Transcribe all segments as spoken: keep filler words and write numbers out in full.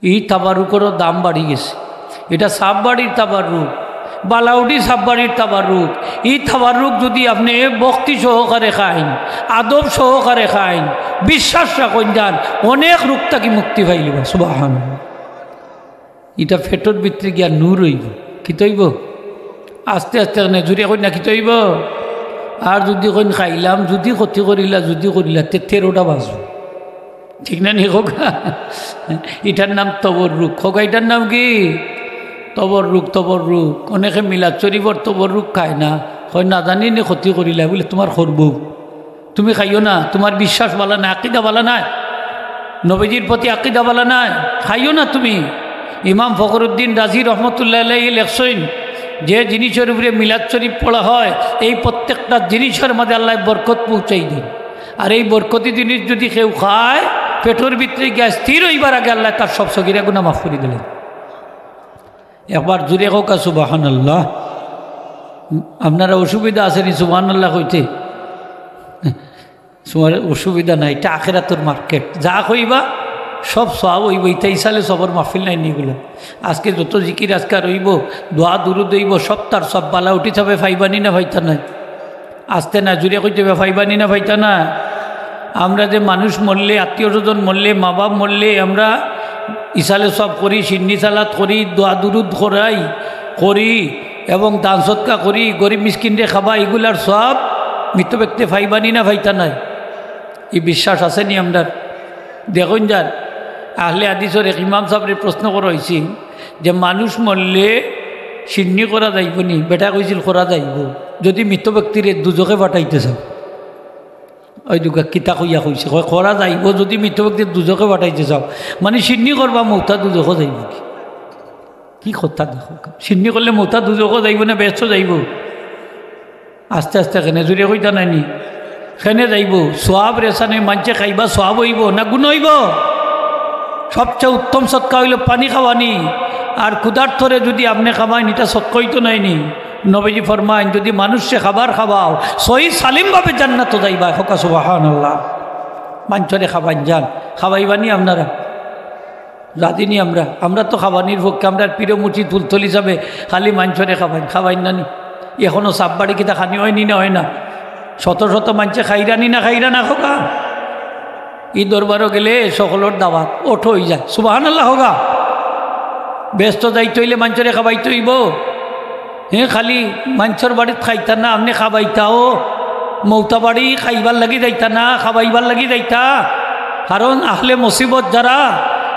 ই তাবারুকরও দাম বাড়ি গেছে। ইটা সাববাড়ির তাবারুক, বালাউটি সাববাড়ির তাবারুক। ই তাবারুক যুদি আপনে ভক্তি সহকারে খাইন, আদব সহকারে খাইন, বিশ্বাস রাখইন যান, অনেক রোগ থাকি মুক্তি পাইলিবা। সুবহানাল্লাহ। ইটা পেটর ভিতরে গিয়া নূর অইবো। কিতা অইবো? আস্তে আস্তে কেনে জুরে কইন না, কিতা অইবো? আর যুদি কইন খাইলাম, যুদি ক্ষতি করিলা, যুদি করিলা, তে তেরোটা বাজবো। ঠিক না নি কউক্কা? ইটার নাম তবররুক। কউক্কা, ইটার নাম কি? তবররুক, তবররুক। অনেকে মিলাদ শরিফর তবররুক খায় না, কয় না জানি নি ক্ষতি করিলা, বুলে তুমার করবো। তুমি খাইও না, তুমার বিশ্বাস ভালা নায়, আকিদা ভালা নায়, নবীজির প্রতি আকিদা ভালা নায়, খাইও না তুমি। ইমাম ফখরুদ্দিন রাজি রহমতুল্লাহ আলাইহি লেখছইন, যে জিনিসর উপরে মিলাদ শরিফ পড়া হয়, এই প্রত্যেকটা জিনিসর মাঝে আল্লায় বরকত পৌঁছাই দেইন। আর এই বরকতি জিনিস যুদি কেউ খায়, পেটর ভিতরে গিয়া স্থির অইবার আগে আল্লায় তার সব সগিরা গুনা মাফ করি দিলেন। একবার জুরে কউক্কা সুবহানাল্লাহ। আপনারা অসুবিধা আছে নি সুবহানাল্লাহ কইতে? তুমার অসুবিধা নাই, ইটা আখেরাতর মার্কেট। যা কইবা সব সওয়াব অইবো, ইটা ইসালে সওয়াবর মাহফিল নায় নি ইগুলা। আজকে যত জিকির আজকার অইবো, দোয়া দুরুদ অইবো, সব তার সওয়াব বালাউটি থাকবে, পাইবা নি না পাইতা নায়? আস্তে না, জুরে কইতে অইবো, পাইবা নি না পাইতা নায়? আমরা যে মানুষ মরলে, আত্মীয় স্বজন মরলে, মা বাপ মরলে, আমরা ইসালে সওয়াব করি, শিন্নি সালাত করি, দোয়া দুরুদ করাই, করি এবং দান সদকা করি, গরিব মিসকিনরে খাবাই, ইগুলার সওয়াব মৃত ব্যক্তি পাইবা নি না পাইতা নায়? ই বিশ্বাস আছে নি আমরার? দেখইন যান, আহলে হাদিসর এক ইমাম সাবরে প্রশ্ন করা অইছে যে মানুষ মরলে শিন্নি করা যাইবো নি? বেটায় কইছিল, করা যাইবো, যুদি মৃত ব্যক্তিরে দুজখে পাঠাইতে চাও। ওই দুগা কিতা কইয়া কইছে, কয়, করা যাইবো যুদি মৃত ব্যক্তিরে দুজখে পাঠাইতে চাও, মানে শিন্নি করবা, মউতা দুজখো যাইবো। কি কথা দেখো, শিন্নি করলে মউতা দুজখো যাইবো না বেহেস্তো যাইবো? আস্তে আস্তে কেনে জুরে কইতা নায় নি? কেনে যাইবো? সওয়াব রেসানে মানষে খাইবা, সওয়াব অইবো না গুনা অইবো? সবচেয়ে উত্তম সদকা অইলো পানি খাওয়ানি। আর ক্ষুধার্তরে যুদি আপনে খাবাইন, ইটা সদকা অইতো নায় নি? নবীজি ফরমাইন, যুদি মানুষরে খাবার খাবাও, সহি সালিমভাবে জান্নাতো যাইবা। কউক্কা সুবহানাল্লাহ। মানষরে খাবাইন যান, খাবাইবা নি আপনারা? রাজি নি আমরা? আমরা তো খাবানির পক্ষে, আমরার পীর মুর্শিদ ফুলতলি সাবে খালি মানষরে খাবাইন, খাবাইন না নি? এখনো সাববাড়ি কিতা খানি অয় নি না অয় না? শত শত মানষে খাইরা নি না খাইরা না কউক্কা? ই দরবারো গেলে সকলর দাওয়াত, অটো অইযায়। সুবহানাল্লাহ কউক্কা। বেহেস্তো যাইতে অইলে মানষরে খাবাইতে অইবো। হে, খালি মানষর বাড়িত খাইতা না, আপনে খাবাইতাও। মউতা বাড়ি খাইবার লাগি যাইতা না, খাবাইবার লাগি যাইতা। কারণ আহলে মুসিবত যারা,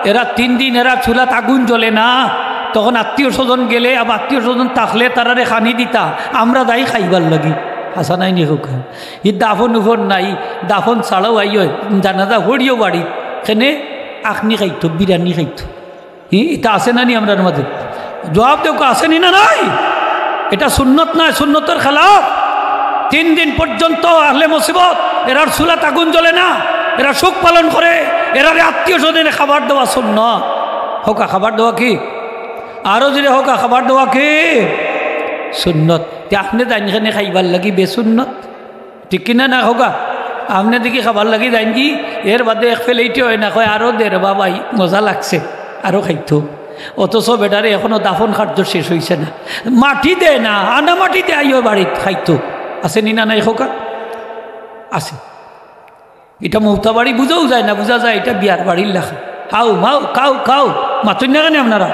এরা তিন দিন এরা চুলাত আগুন জ্বলে না, তখন আত্মীয় স্বজন গেলে, আবার আত্মীয় স্বজন থাকলে তারারে খানি দিতা, আমরা যাই খাইবার লাগি। হাছা নায় নি কউক্কা? ই দাফন উফন নাই, দাফন ছাড়াও আইও, জানাজা পড়িও বাড়িত, কেনে আখনি খাইতো, বিরিয়ানি খাইতো। হি, ইটা আছে না নি আমরার মাঝে? জুয়াব দেউক্কা, আছে নি না নাই? ইটা সুন্নত নায়, সুন্নতর খেলাফ। তিন দিন পর্যন্ত আহলে মুসিবত, এরার চুলাত আগুন জ্বলে না, এরা শোক পালন করে, এরারে আত্মীয় স্বজনে খাবার দেওয়া সুন্নত। কউক্কা, খাবার দেওয়া কি? আরো জুরে কউক্কা, খাবার দেওয়া কি? সুন্নত। তে আপনে যাইন কেনে খাইবার লাগি বেসুন্নত? ঠিক কি না না কউক্কা? আপনে দেখি খাবার লাগি যাইন কি, এর বাদে এক প্লেটে অয় না, কয়, "আরো দে রে বাবা, মজা লাগছে, আরো খাইতো।" অথচ বেটারে এখনো দাফন কার্য শেষ অইছে না, মাটি দেয় না, আনা মাটি দেয় আইও বাড়িত খাইতো। আছে নি না নাই কউক্কা? আছে। ইটা মউতা বাড়ি বুঝাও যায় না, বুঝা যায় ইটা বিয়ার বাড়ির লেখা। হাউ মাউ, কাউ কাউ, মাতইন না কেনে আপনারা?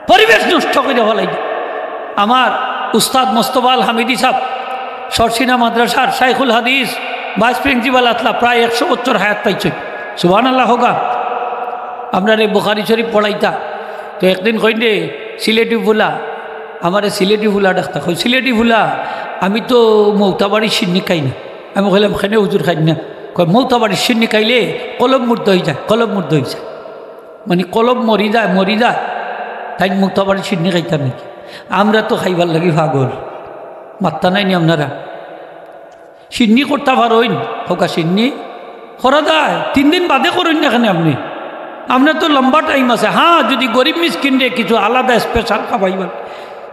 পরিবেশ নষ্ট করি ফালাইলা। আমার উস্তাদ মোস্তফা আল হামিদি সাব, সরসিনা মাদ্রাসার শাইখুল হাদিস, ভাইস প্রিন্সিপাল আছলা, প্রায় একশো বছর হায়াত পাইছইন। সুবহানাল্লাহ কউক্কা। আমরারে বুখারী শরীফ পড়াইতা। তো একদিন কইন রে, সিলেটি ফুলা, আমারে সিলেটি ফুলা ডাকতা। কই, "সিলেটি ফুলা, আমি তো মউতা বাড়ির শিন্নি খাই না।" আমি কইলাম, "কেনে হুজুর খাইন না?" কয়, "মউতা বাড়ির শিন্নি খাইলে কলব মুর্দা অইযায়, কলব মুর্দা অইযায়।" মানে কলব মরি যায়, মরি যায়। তাইন মউতা বাড়ির শিন্নি খাইতা নাকি? আমরা তো খাইবার লাগি পাগল। মাতইন না নি আপনারা? শিন্নি করতা পারইন? কউক্কা, শিন্নি করা যায়, তিন দিন বাদে করইন না কেনে আপনে? আপনার তো লম্বা টাইম আছে। হ্যাঁ, যুদি গরিব মিসকিনরে কিছু আলাদা স্পেশাল খাবাইবার,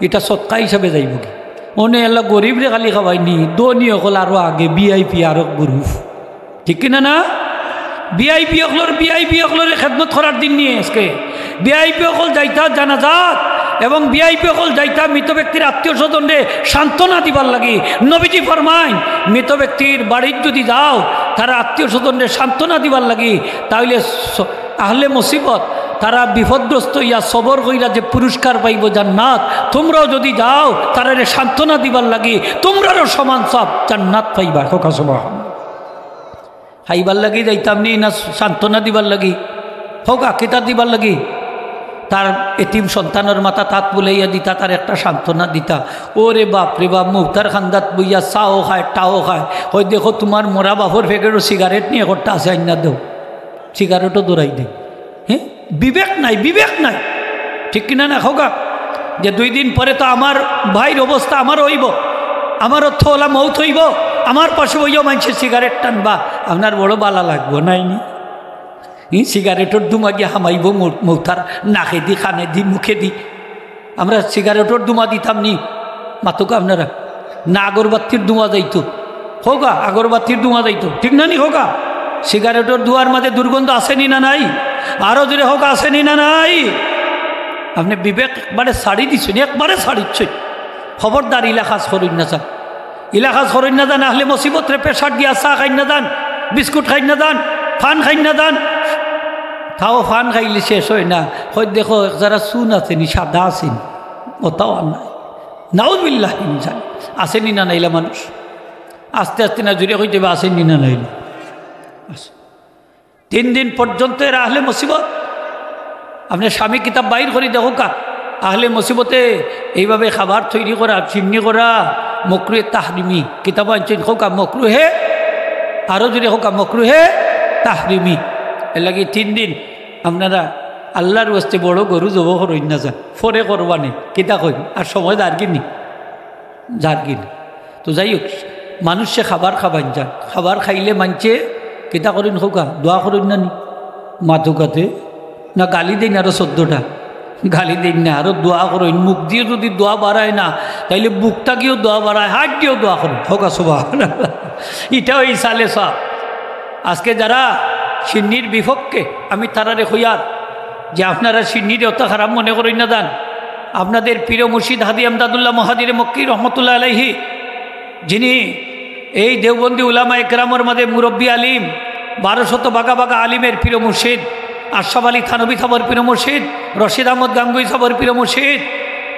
ইটা সদকা হিসাবে যাইবো গি। অনে আল্লায় গরিবরে খালি খাবাইন নি, ধনী অকল আরো আগে, ভিআইপি আরো গ্রুপ। ঠিক কি না না? ভিআইপি অকলর, ভিআইপি অকলরে খেদমত করার দিন নি আজকে। ভিআইপি অকল যাইতা জানাজাত এবং ভিআইপি অকল যাইতা মৃত ব্যক্তির আত্মীয় স্বজনরে সান্ত্বনা দিবার লাগি। নবীজি ফরমাইন, মৃত ব্যক্তির বাড়িত যুদি যাও, তারার আত্মীয় স্বজনরে সান্ত্বনা দিবার লাগি, তাইলে স-, আহলে মুসিবত, তারা বিপদগ্রস্ত অইয়া সবর কইরা যে পুরস্কার পাইবো জান্নাত, তুমরাও যুদি যাও তারারে সান্ত্বনা দিবার লাগি, তুমরারও সমান সওয়াব জান্নাত পাইবা। কউক্কা সুবহানাল্লাহ। খাইবার লাগি যাইতাম নি না সান্ত্বনা দিবার লাগি? কউক্কা, কিতা দিবার লাগি? তার এতিম সন্তানর মাথাত আত বুলাইয়া দিতা, তারে একটা সান্ত্বনা দিতা। ওরে বাপ রে বাপ, মউতার কান্দাত বইয়া চাও খায়, টাও খায়। কয়, "দেখো, তুমার মরা বাপর প্যাকেটো সিগারেট নি একটা আছে, আইন্না দেও।" সিগারেটও ধরাই দেয়। হে, বিবেক নাই, বিবেক নাই। ঠিক কিনা না, কউক্কা? যে দুই দিন পরে তো আমার ভাইর অবস্থা আমারও অইবো, আমারও তো অলা মউত অইবো, আমার পাশে বইয়াও মানষে সিগারেট টানবা, আপনার বড় বালা লাগবো নায় নি? ই সিগারেটর ধুমা গিয়া হামাইবো মউ-, মউতার নাকেদি, কানেদি, মুখেদি। আমরা সিগারেটর ধুমা দিতাম নি, মাতউক্কা আপনারা, না আগরবাতির ধুমা যাইতো? কউক্কা, আগরবাতির ধুমা যাইতো, ঠিক না নি? কউক্কা, সিগারেটর ধুমার মাঝে দুর্গন্ধ আছে নি না নাই? আরো জোরে কউক্কা, আছে নি না নাই? আপনে বিবেক একবারে ছাড়ি দিছইন, একবারে ছাড়িছইন। খবরদার, ইলা কাজ করইন না যান, ইলা কাজ করইন না যান। আহলে মুসিবতরে প্রেশার দিয়া চা খাইন না যান, বিস্কুট খাইন না যান, পান খাইন না যান। তাও পান খাইলে শেষ অয় না। কয়, "দেখো, এক যারা চুন আছে নি, সাদা আছে নি, ওটাও আর নাই।" নাউজুবিল্লাহ মিন জালিক। আছে নি না নাই ইলা মানুষ? আস্তে আস্তে না জোরে কইতে অইবো, আছে নি না নাই ইলা? আছে। তিন দিন পর্যন্ত এরা আহলে মুসিবত। আপনে শামী কিতাব বাইর করি দেখউক্কা, আহলে মুসিবতে এইভাবে খাবার তৈরি করা, শিন্নি করা, মকরুহে তাহরিমি। কিতাব আনছইন, কউক্কা মকরুহে, আরো জোরে কউক্কা মকরুহে তাহরিমি। এর লাগি তিন দিন আপনারা আল্লাহর ওয়াস্তে বড় গরু জবো করইন না যান, পরে করবা নে, কিতা কইন, আর সময় যারগি নি, যারগি নি। তো যাই হোক, মানষে খাবার খাবাইন যান, খাবার খাইলে মানষে কিতা করইন কউক্কা, দোয়া করইন না নি? মাতউক্কাতে না গালি দেইন আরো চৌদ্দটা, গালি দেইন না, আরো দোয়া করইন। মুখ দিয়া যুদি দোয়া বারায় না, তাইলে বুক থাকিও দোয়া বারায়, হাত দিয়াও দোয়া করইন। কউক্কা সুবহানাল্লাহ। ইটাও ইসালে সওয়াব। আজকে যারা শিন্নির বিপক্ষে, আমি তারারে কইয়ার যে আপনারা শিন্নিরে অত খারাপ মনে করইন না যান। আপনাদের পীর মুর্শিদ হাজী আমদাদুল্লাহ মুহাজিরে মক্কি রহমতুল্লাহ আলাইহি, যিনি এই দেওবন্দি উলামা একরামর মাঝে মুরব্বী আলিম, বারো শত বাগা বাগা আলিমের পীর মুর্শিদ, আশরাফ আলী থানভী সাবর পীর মুর্শিদ, রশিদ আহমদ গাঙ্গুহি সাবর পীর মুর্শিদ,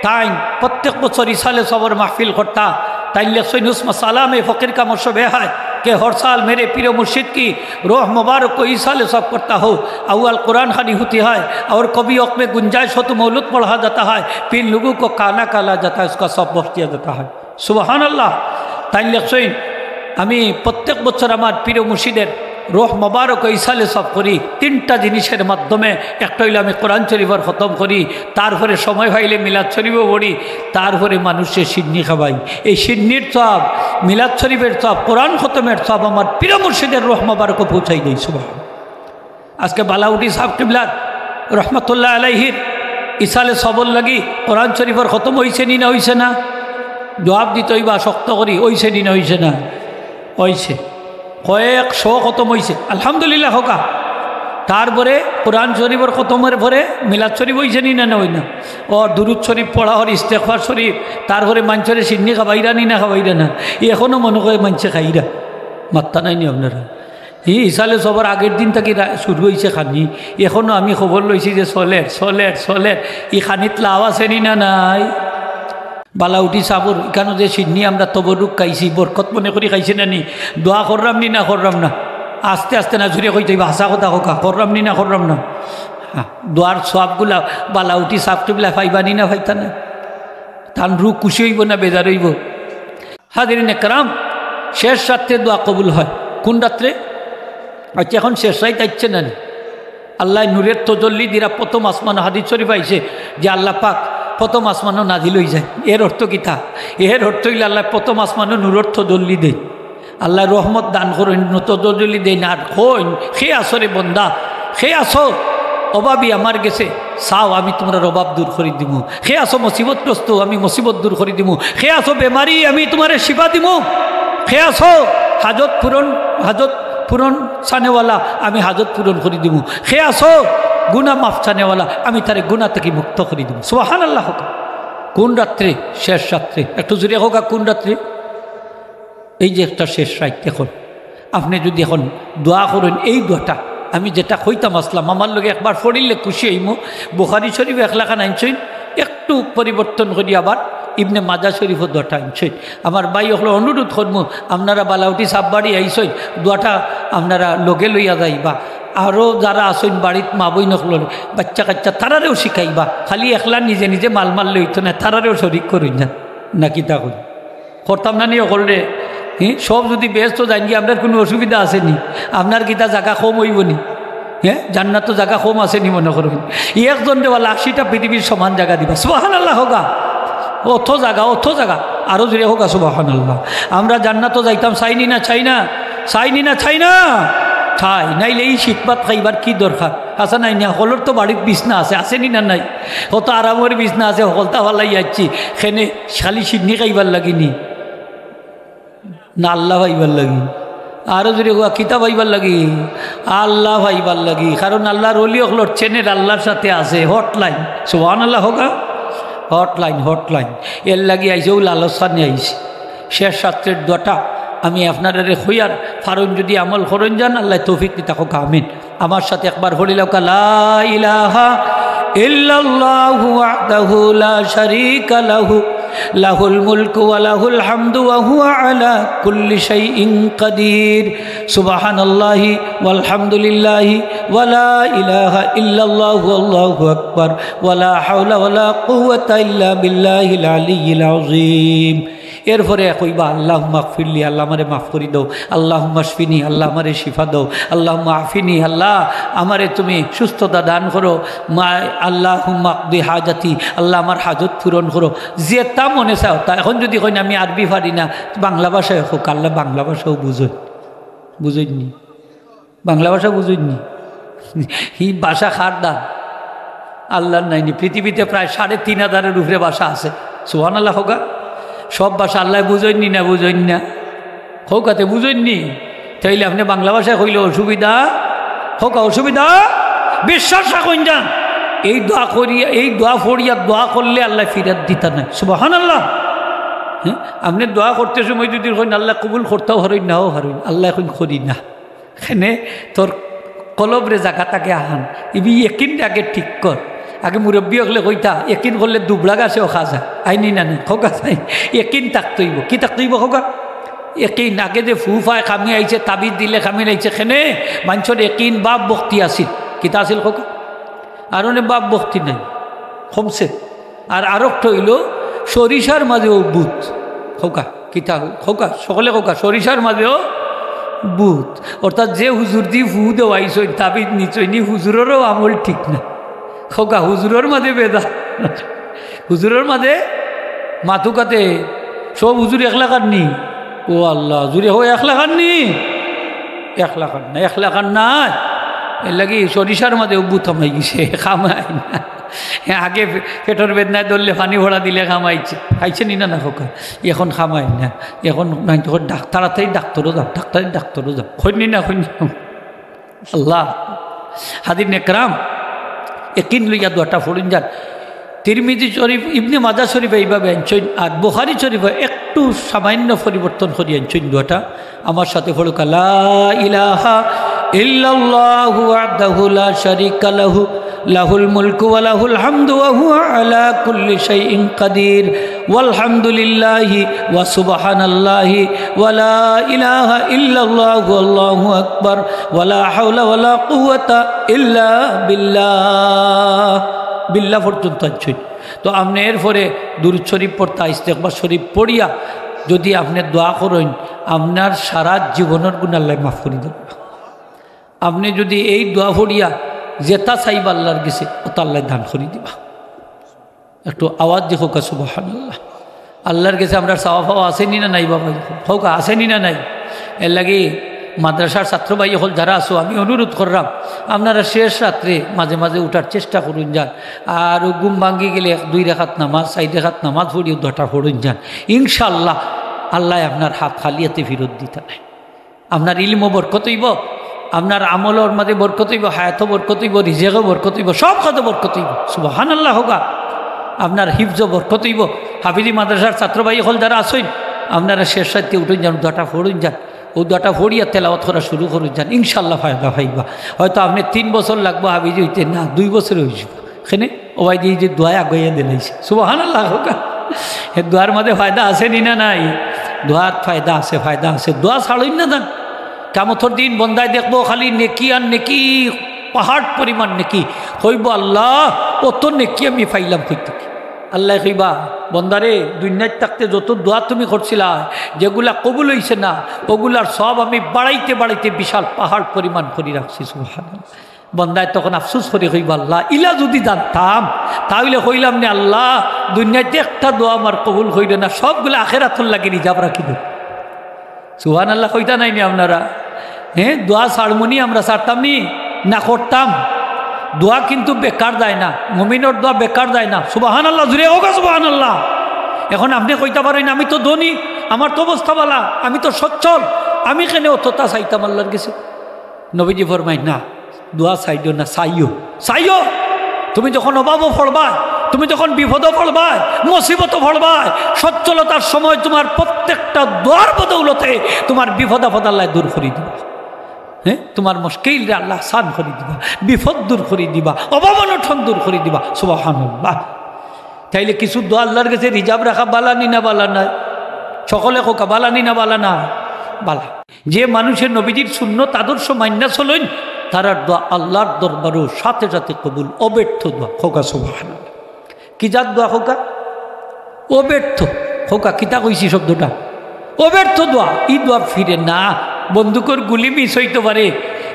তাইন প্রত্যেক বছর ইসালে সওয়াবর মাহফিল করতা। তাইন লেখছইন, "اس مسئلہ میں فقیر کا مشرب ہے کہ ہر سال میرے پیر و مرشد کی روح مبارک کو ایصال ثواب کرتا ہوں۔ اول قرآن خوانی ہوتی ہے اور کبھی وقت میں گنجائش ہو تو مولود پڑھا جاتا ہے، پھر لوگوں کو کھانا کھلایا جاتا ہے، اس کا ثواب بخش دیا جاتا ہے۔" সুবহানাল্লাহ। তাইন লেখছইন, "আমি প্রত্যেক বছর আমার পীর ও মুর্শিদের রোহ মোবারক ইসালে সওয়াব করি তিনটা জিনিসের মাধ্যমে। একটা অইলো আমি কোরআন শরীফর খতম করি, তারপরে সময় পাইলে মিলাদ শরীফও পড়ি, তারপরে মানুষরে শিন্নি খাওয়াই। এই শিন্নির সওয়াব, মিলাদ শরীফের সওয়াব, কোরআন খতমের সওয়াব আমার পীর মুর্শিদের রোহ মোবারকো পৌঁছাই দেই।" সুবহান। আজকে বালাউটি সাব কিবলার রহমতুল্লাহ আলাইহির ইসালে সওয়াবর লাগি কোরআন শরীফর খতম অইছে নি না অইছে না? জবাব দিতে অইবা শক্ত করি, অইছে নি না অইছে না? অইছে। কয়েক শো খতম অইছে, আলহামদুলিল্লাহ কউক্কা। তারপরে কোরআন শরীফর খতমর পরে মিলাদ শরীফ অইছে নি না, না অয় না? ও দুরুদ শরীফ পড়া অর, ইস্তেগফার শরীফ, তারপরে মানষরে শিন্নি খাওয়াইরা নি না খাওয়াইরা না? এখনো মনো কয় মানষে খাইরা, মাত্তা নাই নি আপনারা? ই ইসালে সওয়াবর আগের দিন থাকি রা-, শুরু অইছে খানি, এখনো আমি খবর লইছি যে চলের, চলের, চলের। ই খানিত লাভ আছে নি না নাই? বালাউটি সাবর ইখানো যে শিন্নি আমরা তবরুক খাইছি, বরকত মনে করি খাইছি না নি? দোয়া কররাম নি না কররাম না? আস্তে আস্তে না, জুরে কইতে অইবা, হাছা কথা কউক্কা, কররাম নি না কররাম না? হ্যাঁ, দোয়ার সওয়াবগুলা বালাউটি সাব কিবলা পাইবা নি না পাইতা না? তান রুহ খুশি অইবো না বেজার অইবো? হাজিরিন একরাম, শেষ রাত্রে দোয়া কবুল হয়। কোন রাত্রে? আচ্ছা, এখন শেষ রাইত আইছে না নি? আল্লায় নূরের তজল্লি দিরা প্রথম আসমানো, হাদিস শরীফ আইছে যে আল্লাহ পাক প্রথম আসমানো নাজিল অইযায়। এর অর্থ কিতা? এর অর্থ অইলো আল্লায় প্রথম আসমানো নূরর তজল্লি দেইন, আল্লায় রহমত দান করইন, তজল্লি দেইন। আর কইন, "কে আছো রে বন্দা, কে আছো অভাবী আমার গেছে, চাও আমি তুমরার অভাব দূর করি দিমু। কে আছো মুসিবতগ্রস্ত, আমি মুসিবত দূর করি দিমু। কে আছো বেমারি, আমি তুমারে শিফা দিমু। কে আছো হাজত পূরণ, হাজত পূরণ চানেওয়ালা, আমি হাজত পূরণ করি দিমু। কে আছো গুনা মাফ চানেওয়ালা, আমি তারে গুনা থাকি মুক্ত করি দিমু। সুবহানাল্লাহ কউক্কা। কোন রাত্রে? শেষ রাত্রে। একটু জোরে কউক্কা, কোন রাত্রে? এই যে একটা শেষ রাইত, এখন আপনে যুদি এখন দোয়া করইন, এই দোয়াটা আমি যেটা কইতাম আছলাম, আমার লগে একবার পড়িলে খুশি অইমু। বুখারী শরীফ একলাখান আনছইন, একটু পরিবর্তন করি আবার ইবনে মাজাহ শরীফও দোয়াটা আনছইন। আমার ভাই অকলরে অনুরোধ করমু, আপনারা বালাউটি সাববাড়ি আইছইন, দোয়াটা আপনারা লগে লইয়া যাইবা। আরও যারা আছইন বাড়িত মা বইন অকল, বাচ্চা কাচ্চা, তারারেও শিখাইবা। খালি একলা নিজে নিজে মাল মারলে অইতো না, তারারেও শরিক করইন না, না কিতা কইন? করতাম না নি অকলরে? হি, সব যুদি বেহেস্তো যাইন গি, আমরার কুনু অসুবিধা আছে নি? আপনার কিতা জাগা কম অইবো নি? হে, জান্নাতো জাগা কম আছে নি মনো করইন? একজনরে ওয়ালা আশিটা পৃথিবীর সমান জাগা দিবা। সুবহানাল্লাহ কউক্কা। অত জাগা, অত জাগা। আরো জোরে কউক্কা সুবহানাল্লাহ। আমরা জান্নাতো যাইতাম চাই নি না চাই না? চাই নি না চাই না? চাই। নাইলে এই শীতবাত খাইবার কি দরকার? আছে নাই না? হকলর তো বাড়িত বিছনা আছে, আছে নি না নাই? কত আরামর বিছনা আছে, হকলতা ফালাই আইছি। কেনে খালি শিন্নি খাইবার লাগি নি? না আল্লাহ পাইবার লাগি? আরো জোরে কউক্কা, কিতা পাইবার লাগি? আল্লাহ পাইবার লাগি। কারণ আল্লাহর ওলি অকলর চেনের আল্লাহর সাথে আছে hotline। সুবহানাল্লাহ কউক্কা। Hotline, hotline। এর লাগি আইছে, অউ লালসা নিয়া আইছে। শেষ রাত্রের দোয়াটা আমি আপনারারে কইয়ার, পারইন যুদি আমল করইন যান, আল্লায় তৌফিক দিতা কউক্কা, আমিন। আমার সাথে একবার পড়িলাউক্কা, লা ইলাহা ইল্লাল্লাহু ওয়াহদাহু লা শারীকা লাহু, লাহুল মুলকু ওয়া লাহুল হামদু ওয়া হুয়া আলা কুল্লি শাইইন কাদির। সুবহানাল্লাহি ওয়াল হামদুলিল্লাহি ওয়া লা ইলাহা ইল্লাল্লাহু আল্লাহু আকবার ওয়া লা হাওলা ওয়া লা কুওয়াতা ইল্লা বিল্লাহিল আলিয়্যিল আযীম। এরপরে কইবা, আল্লাহুম্মা গফিরলি, আল্লাহ আমারে মাফ করি দেও, আল্লাহুম্মা শফিনি, আল্লাহ আমারে শিফা দেও, আল্লাহুম্মা আফিনি, আল্লাহ আমারে তুমি সুস্থতা দান করো, মা-, আল্লাহুম্মা আকদি হাজাতি, আল্লাহ আমার হাজত পূরণ করো। যেতা মনে চায় তা। এখন যুদি কইন আমি আরবি পারি না, বাংলা ভাষায় কউক্কা, আল্লায় বাংলা ভাষাও বুঝইন, বুঝইন নি? বাংলা ভাষা বুঝইন নি? হি ভাষা কার দান? আল্লাহর নায় নি? পৃথিবীতে প্রায় সাড়ে তিন হাজারের উপরে ভাষা আছে। সুবহানাল্লাহ কউক্কা। সব ভাষা আল্লায় বুঝইন নি না বুঝইন না? কউক্কা তে বুঝইন নি? তাইলে আপনে বাংলা ভাষায় কইলে অসুবিধা? কউক্কা অসুবিধা? বিশ্বাস রাখইন যান। এই দোয়া করিয়া, এই দোয়া পড়িয়া দোয়া করলে আল্লায় ফিরাত দিতা নায়। সুবহানাল্লাহ। হে, আপনে দোয়া করতে সময় যুদি কইন আল্লায় কবুল করতাও পারইন, নাও পারইন, আল্লায় কইন করি না। কেনে তোর কলবরে জাগা থাকি আহান, ইবি একিনরে আগে ঠিক কর। আগে মুরব্বি অকলে কইতা, একিন করলে দুবলা গাছেও খাজা। আইনি না নাই, কউক্কা চাই। একিন থাকতে অইবো। কি থাকতে অইবো কউক্কা? একিন। আগে যে ফু ফায় কামি আইছে, তাবিজ দিলে কামি আইছে, কেনে মানষর একিন ভাব ভক্তি আছিল। কিতা আছিল কউক্কা? আর অনে ভাব ভক্তি নাই, কমছে। আর আরোকটা অইলো, সরিষার মাঝেও ভূত। কউক্কা, কিতা কউক্কা, সকলে কউক্কা, সরিষার মাঝেও ভূত। অর্থাৎ যে হুজুরদি ফু দেওয়াইছইন, তাবিজ নিছইন, ই হুজুররও আমল ঠিক না। কউক্কা, হুজুরর মাঝে বেদা। হুজুরর মাঝে মাতুক্কা তে, সব হুজুর একলাখান নি? ও আল্লাহ, জুরে কও, একলাখান নি? একলাখান না, একলাখান নায়। এরলাগি সরিষার মাঝেও ভূত হামাই গেছে, কামায় না। হে, আগে পে-, পেটর বেদনায় ধরলে পানি ভরা দিলে কামাইছে। খাইছে নি না, না কউক্কা? এখন কামায় না। এখন নাই তো ডাক-, তাড়াতাড়ি ডাক্তরও যাও, তাড়াতাড়ি ডাক্তরও যাও। কইন নি না, কইন নি না? আল্লাহ। হাজিরিনে কেরাম, একিন লইয়া দোয়াটা পড়ইন যান। তিরমিজি শরীফ, ইবনে মাজাহ শরীফে এইভাবে আনছইন, আর বুখারী শরীফে একটু সামান্য পরিবর্তন করি আনছইন দোয়াটা। আমার সাথে পড়উক্কা, লা ইলাহা ইল্লাল্লাহু ওয়াহদাহু লা শারীকা লাহু, লাহুল মুলকু ওয়া লাহুল হামদু ওয়া হুয়া আলা কুল্লি শাইইন কাদির, ওয়াল হামদুলিল্লাহি ওয়া সুবহানাল্লাহি ওয়া লা ইলাহা ইল্লাল্লাহু ওয়াল্লাহু আকবার ওয়া লা হাওলা ওয়া লা কুওয়াতা ইল্লা বিল্লাহ। বিল্লাহ পর্যন্ত আনছইন। তো আপনে এরপরে দুরূদ শরীফ পড়তা, ইস্তেগফার শরীফ পড়িয়া যুদি আপনে দোয়া করইন, আপনার সারা জীবনর গুনা আল্লায় মাফ করি দিবা। আপনে যুদি এই দোয়া পড়িয়া যেতা চাইবা আল্লার গেছে, অতা আল্লায় দান করি দিবা। একটু আওয়াজ দি কউক্কা সুবহানাল্লাহ। আল্লার গেছে আমরার চাওয়া পাওয়া আছে নি না নাই বাবা? কউক্কা, আছে নি না নাই? এরলাগি মাদ্রাসার ছাত্র ভাই অকল যারা আছো, আমি অনুরোধ কররাম, আপনারা শেষ রাত্রে মাঝে মাঝে উঠার চেষ্টা করইন যান। আর ঘুম ভাঙ্গি গেলে এক দুই রাকাত নামাজ, চাইর রাকাত নামাজ পড়িয়া দোয়াটা পড়ইন যান। ইনশাআল্লাহ, আল্লায় আপনার হাত খালি আতে ফিরত দিতা নায়। আপনার ইলমও বরকত অইবো, আপনার আমলর মাঝে বরকত অইবো, হায়াতও বরকত অইবো, রিজেকও বরকত অইবো, সব কাজও বরকত অইবো। সুবহানাল্লাহ কউক্কা। আপনার হিফজও বরকত অইবো। হাফিজি মাদ্রাসার ছাত্র ভাই অকল যারা আছইন, আপনারা শেষ রাইতে উঠইন যান, দোয়াটা পড়ইন যান, অউ দোয়াটা পড়িয়া তেলাওয়াত করা শুরু করইন যান, ইনশাআল্লাহ ফায়দা পাইবা। হয়তো আপনে তিন বছর লাগবো হাফিজি অইতে, না, দুই বছরে অইযিবো। কেনে? অউ ভাইদি এই যে দোয়ায় আগুয়াইয়া দিলাইছে। সুবহানাল্লাহ কউক্কা। হে দোয়ার মাঝে ফায়দা আছে নি না নাই? দোয়াত ফায়দা আছে, ফায়দা আছে। দোয়া ছাড়ইন না যান। কিয়ামতর দিন বন্দায় দেখবো খালি নেকি আর নেকি, পাহাড় পরিমাণ নেকি। কইবো, "আল্লাহ, অত নেকি আমি পাইলাম কই থাকি?" আল্লায় কইবা, "বন্দারে, দুনিয়াত থাকতে যত দোয়া তুমি করছিলায়, যেগুলা কবুল অইছে না, অগুলার সওয়াব আমি বাড়াইতে বাড়াইতে বিশাল পাহাড় পরিমাণ করি রাখছি।" সুবহানাল্লাহ। বন্দায় তখন আফসোস করি কইবো, "আল্লাহ, ইলা যুদি জানতাম, তা অইলে কইলাম নে, আল্লাহ, দুনিয়াত একটা দোয়া আমার কবুল করিও না, সবগুলা আখেরাতর লাগি রিজার্ভ রাখি দেও।" সুবহানাল্লাহ কইতা নায় নি আপনারা? হে, দোয়া ছাড়মু নি আমরা, ছাড়তাম নি? না, করতাম। দোয়া কিন্তু বেকার যায় না, মুমিনর দোয়া বেকার যায় না। সুবহানাল্লাহ, জুরে কউক্কা সুবহানাল্লাহ। এখন আপনে কইতা পারইন, "আমি তো ধনী, আমার তো অবস্থা ভালা, আমি তো সচ্ছল, আমি কেনে অততা চাইতাম আল্লার গেছে?" নবীজি ফরমাইন, "না, দোয়া চাইও না, চাইও, চাইও। তুমি যখন অভাবো পড়বায়, তুমি যখন বিপদো পড়বায়, মুসিবতো পড়বায়, সচ্ছলতার সময় তুমার প্রত্যেকটা দোয়ার বদৌলতে তুমার বিপদ আপদ আল্লায় দূর করি দিবা। হে, তুমার মুশকিলরে আল্লায় আসান করি দিবা, বিপদ দূর করি দিবা, অভাব অনটন দূর করি দিবা।" সুবহানাল্লাহ। তাইলে কিছু দোয়া আল্লার গেছে রিজার্ভ রাখা ভালা নি না ভালা নায়? সকলে কউক্কা, ভালা নি না ভালা নায়? ভালা। যে মানুষে নবীজির সুন্নত আদর্শ মাইন্না চলইন, তারার দোয়া আল্লার দরবারো সাথে সাথে কবুল, অব্যর্থ দোয়া। কউক্কা সুবহানাল্লাহ। কি জাত দোয়া কউক্কা? অব্যর্থ। কউক্কা, কিতা কইছি শব্দটা? অব্যর্থ দোয়া। ই দোয়া ফিরে না। বন্দুকর গুলি মিস অইতো পারে,